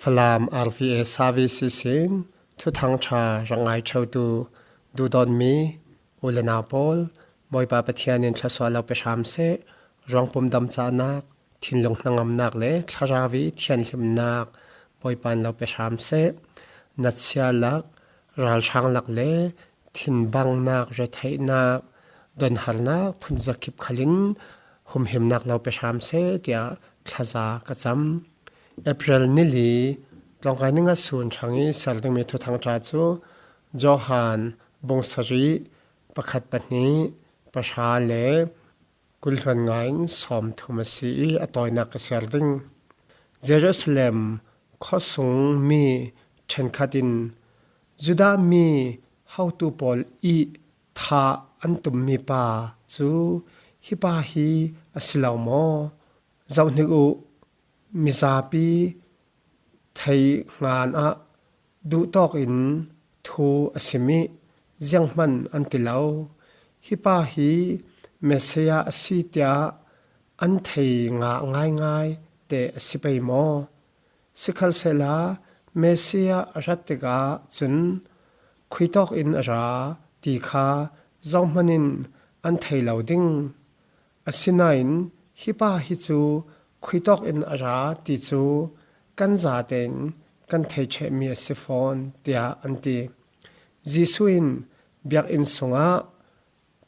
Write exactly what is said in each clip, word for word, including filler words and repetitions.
Falam R V A service ihsin Thuthang ṭha rak ngai ṭheutu duhdawtmi u le nau pawl, Bawipa Pathian in thlawsuah lo pe hram seh. Ruangpum damcahnak, thinlung hnangamnak le thlarau i thianhlimnak Bawipa in lo pe hram seh. Natsia lak, ralhrang lak le thinbangnak, retheihnak, donharnak phunzakip khalin humhimnak lo pe hram seh, tiah thlaza ka cam. April ni li, tlawngkai ni nga sun hrang i siar dingmi Thuthang ṭha cu Johan bung sarih, pakhat, pahnih, pahra le kul hluan nga in sawmthum a si i a tawinak ka siar ding. Jerusalem khuasungmi ṭhenkhat in Judah mi hotu pawl i thah an tummi pa cu hi pa hi a si lo maw? Zohhnik uh, mizapi theihngan ah duhtawk in thu a sim i zianghman an ti lo. Hi pa hi Messiah a si tiah an thei ngah ngaingai te a si pei maw? Sikhalsehla Messiah a rat tikah cun khuitawk in a ra ti kha zohhman in an thei lo ding. Asinain hi pa hi cu khuitawk in a ra ti cu kan zaten kan thei ṭhehmi a si fawn, tiah an ti. Jesuh in biakinn sungah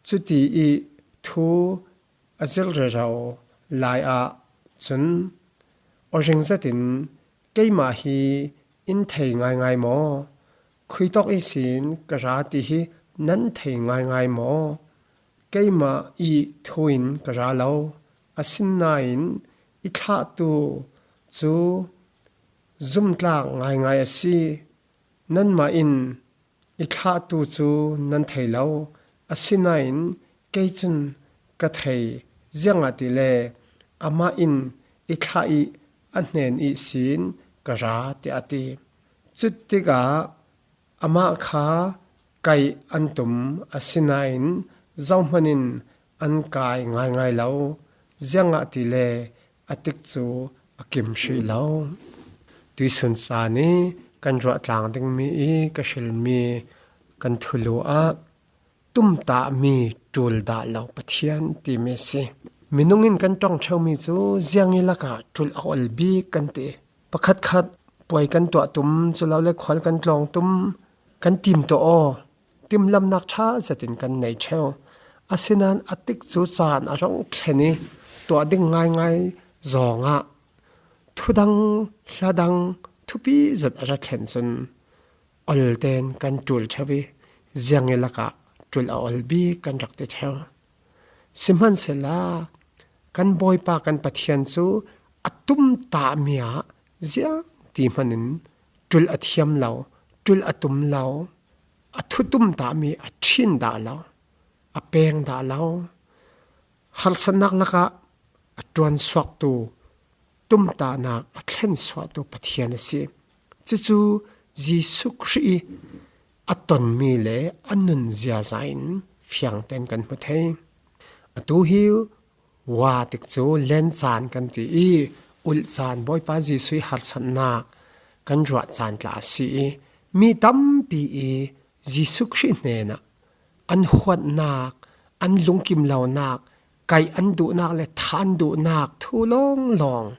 cuti i thu a zirh rero lai ah cun, aw ring zetin, "Keimah hi in thei ngaingai maw? Khuitawk ihsin ka ra ti hi nan thei ngaingai maw? Keimah i thu in ka ra lo, asinain i thlahtu cu zumtlak ngaingai a si. Nanmah in i thlahtu cu nan thei lo, asinain kei cun ka thei, ziangahtile amah in i thlah i a hnen ihsin ka ra," tiah a ti. Cutikah amah kha kaih an tum, asinain zohhman in an kai ngaingai lo, ziangahtile a tik cu a kim hrih lo. Tuihsun caan i kan ruahtlang dingmi i ka hrilmi kan thulu ah tumtahmi ṭul dah lo Pathian timi a si. Minung in kan ṭong ṭheumi cu ziang i lakah ṭul a ol bik kan ti. Pakhatkhat puai kan tuah tum, culole khual kan tlawng tum, kan tim tuah aw, timlamnak ṭha zetin kan nei ṭheu. Asinain a tik cu caan a rung thlen i tuah ding ngaingai zawngah thudang hladang thupi zet a ra thlen cun ol tein kan ṭul ṭheu i ziang i lakah ṭul a ol bik kan rak ti ṭheu. Sihmanhsehla kan Bawipa kan Pathian cu a tumtahmi ah ziang ti hmanh in ṭul a thiam lo, ṭul a tum lo, a thu tumtahmi a ṭhin dah lo, a peng dah lo, harsatnak lakah a ṭuansuaktu, tumtahnak a thlensuahtu Pathian a si. Cucu Jesuh Khrih i a tonmi le a nun ziaza in fiang tein kan hmu thei. Atu hi wa tikcu len caan kan ti i, ulh caan Bawipa Jesuh i harsatnak kan ruah caan tla a si i, mi tampi i Jesuh Khrih hnenah an huatnak, an lungkim lonak, kaih an duhnak le tha an duhnak thu lawnglawng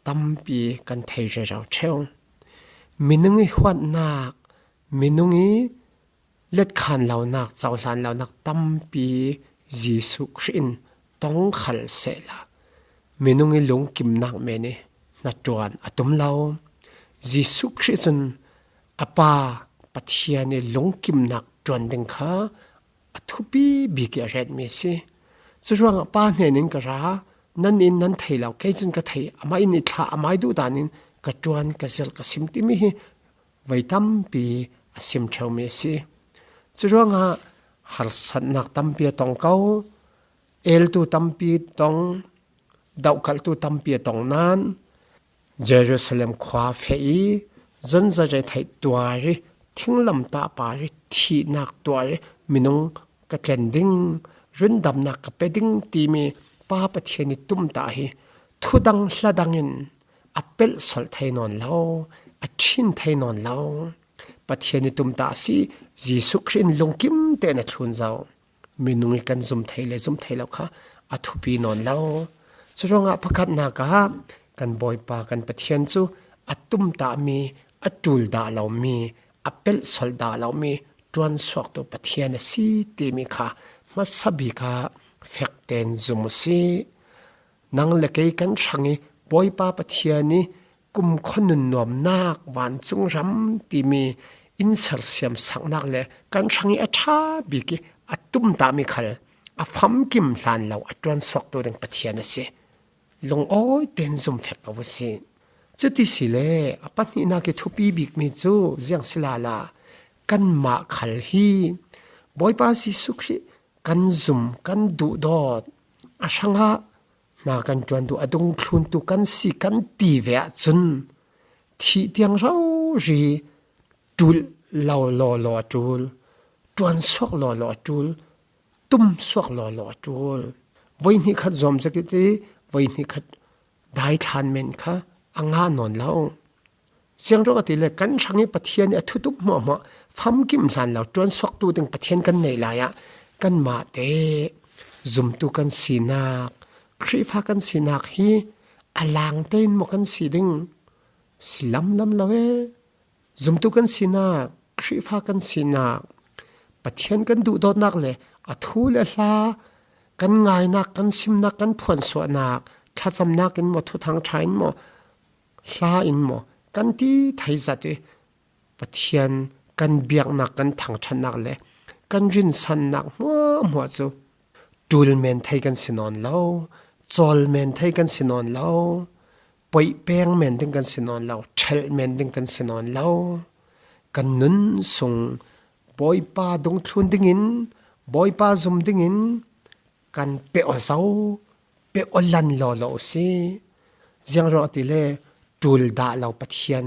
tampi kan thei rero ṭheu. Minung i huatnak, minung i letkhan lonak, cohlan lonak tampi Jesuh Khrih in tong khal sehla, minung i lungkimnak men i hnaṭuan a tum lo. Jesuh Khrih cun a Pa Pathian i lungkimnak ṭuan ding kha a thupi bik i a retmi a si. Curuangah Pa hnen in ka ra, nan in nan thei lo, kei cun ka thei, amah in i thlah, amah i duh dan in ka ṭuan, ka zirh, ka sim timi hi voi tampi a sim ṭheumi a si. Curuangah harsatnak tampi a tong ko, eltu tampi tong, dohkalhtu tampi a tong nain Jerusalem khua feh i, zonzate theih tuar i, thinglamtah par i, thihnak tuar i, minung ka tlen ding, rundamnak ka pe ding timi Pa Pathian i tumtah hi thudang hladang in a pelhsolh thei nawn lo, a ṭhin thei nawn lo. Pathian i tumtah a si, Jesuh Khrih in lungkim tein a thlun zo. Minung i kan zum thei le zum thei lo kha a thupi nawn lo. Curuangah pakhatnak ah kan Bawipa kan Pathian cu a tumtahmi, a ṭul dah lomi, a pelhsolh dah lomi ṭuansuaktu Pathian a si timi kha hmasa bik ah fek tein zum u sih. Nang le kei kan hrang i Bawipa Pathian i kumkhua nun nuamnak, vancung ram timi in sersiam saknak le kan hrang i a ṭha bik i a tumtahmi khal a famkim hlan lo a ṭuansuaktu ding Pathian a si. Lungawi tein zum fek ko u sih. Cuti si le a pahnihnak i thupi bikmi cu ziang si lala, kanmah khal hi Bawipa Jesuh Khrih kan zum, kan duhdawt, a hrangah hna kan ṭuan duh, a dungthluntu kan si kan ti ve ahcun thih tiang rori ṭul lo lawlaw a ṭul, ṭuansuak lawlaw a ṭul, tumsuak lawlaw a ṭul. Voi hnih khat zuam zet i voi hnih khat daithlan men kha a ngah nawn lo. Ziangruangah ti le kan hrang i Pathian i a thutup hmuahhmuah famkim hlan lo ṭuansuaktu ding Pathian kan neih lai ah kanmah te zumtu kan sinak, Khrihfa kan sinak hi a lang tein maw kan si ding? Si lamlam lo e. Zumtu kan sinak, Khrihfa kan sinak, Pathian kan duhdawtnak le a thu le a hla kan ngainak, kan simnak, kan phuansuahnak, thlacamnak in maw, thuthang ṭha in maw, hla in maw, kan ti thei zat i Pathian kan biaknak, kan thangṭhatnak le kan rinsannak hmuahhmuah cu ṭul men thei kan si nawn lo, cawl men thei kan si nawn lo, poih peng men ding kan si nawn lo, ṭhelh men ding kan si nawn lo. Kan nun sung Bawipa dungthlun dingin, Bawipa zum dingin kan pe aw zo, pe aw lan lawlaw u sih. Ziangruangah ti le ṭul dah lo Pathian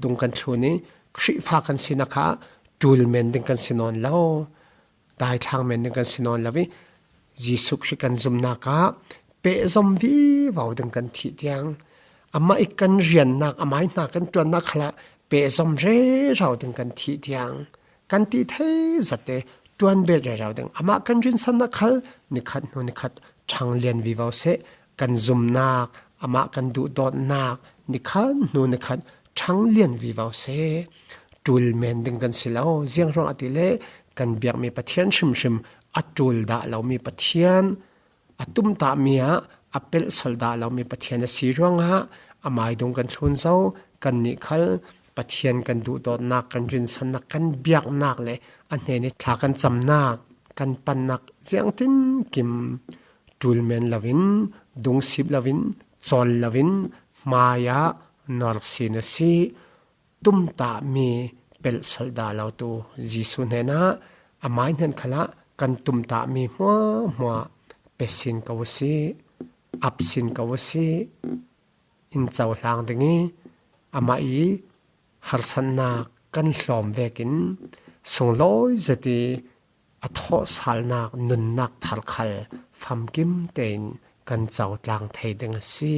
dung kan thlun i Khrihfa kan sinak kha ṭul men ding kan si nawn lo. Daithlang men ding kan si nawn lo i Jesuh Khrih kan zumnak ah pehzom vivo ding kan thih tiang, amah i kan riannak, amah i hna kan ṭuannak khalah pehzom rero ding kan thih tiang, kan ti thei zat te ṭuan bet rero ding, amah kan rinsannak khal nikhat hnu nikhat ṭhang lian vivo seh, kan zumnak, amah kan duhdawtnak nikhat hnu nikhat ṭhang lian vivo seh. Ṭul men ding kan si lo, ziangruangah ti le kan biakmi Pathian hrimhrim a ṭul dah lomi Pathian, a tumtahmi ah a pelhsolh dah lomi Pathian a si ruangah amai dung kan thlun zo, kannih khal Pathian kan duhdawtnak, kan rinsannak, kan biaknak le a hnen i thla kan camnak, kan pannak ziangtinkim ṭul men loin, dungsip loin, cawl loin, hmaiah norsin u sih. Tumtahmi pelhsolh dah lotu Jesuh hnenah amai hnen khalah kan tumtahmi hmuahhmuah pe sin ko u sih, ap sin ko u sih. In cohlang ding i amah i harsatnak kan hlawm vekin sunglawi zet i a thawhsalnak nunnak thar khal famkim tein kan cotlang thei ding a si.